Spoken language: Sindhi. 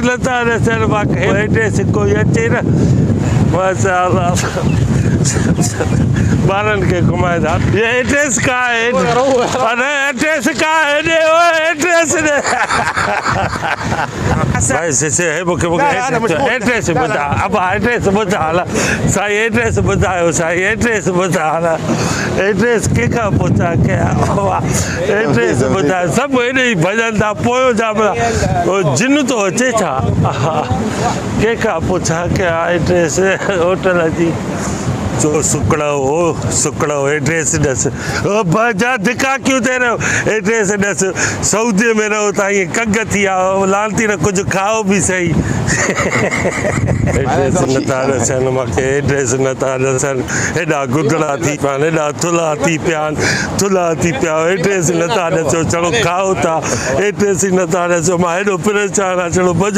نٿا ڏسن باقي ايڊريس ڪوئي اچي نه ماشاءالله ٻارن کي گهمائيندا هي ايڊريس کا آهي اري ايڊريس کا آهي ڏي او ايڊريس ڏي ڀائي سي هي مونکي مونکي ايڊريس ٻڌا ابا ايڊريس ٻڌا هل سائين ايڊريس ٻڌايو سائين ايڊريس ٻڌا هل ايڊريس ڪنهن کان پڇا ڪيا ايڊريس ٻڌاء سڀ هيڏي ئي ڀڄن ٿا پويون ڇا پيا جن ٿو اچي ڇا ڪنهن کان پڇا ڪيا ايڊريس هوٽل جي چو سڪڙو او سڪڙو ايڊريس ڏس او بجا ڌڪا ڪيون ٿي رهيو ايڊريس ڏس سعودي ۾ رهو ٿا ائين ڪنگ ٿي آ لانتي نه ڪجهه کائو به سهي ايڊريس نٿا ڏسن مونکي ايڊريس نٿا ڏسن هيڏا گدڙا ٿي پيا آهن هيڏا ٿلها ٿي پيا آهن ٿلها ٿي پيا آهيو ايڊريس نٿا ڏسو ڇڙو کائو ٿا ايڊريس ئي نٿا ڏسو مان هيڏو پريشان آهيان ڇڙو ڀڄو.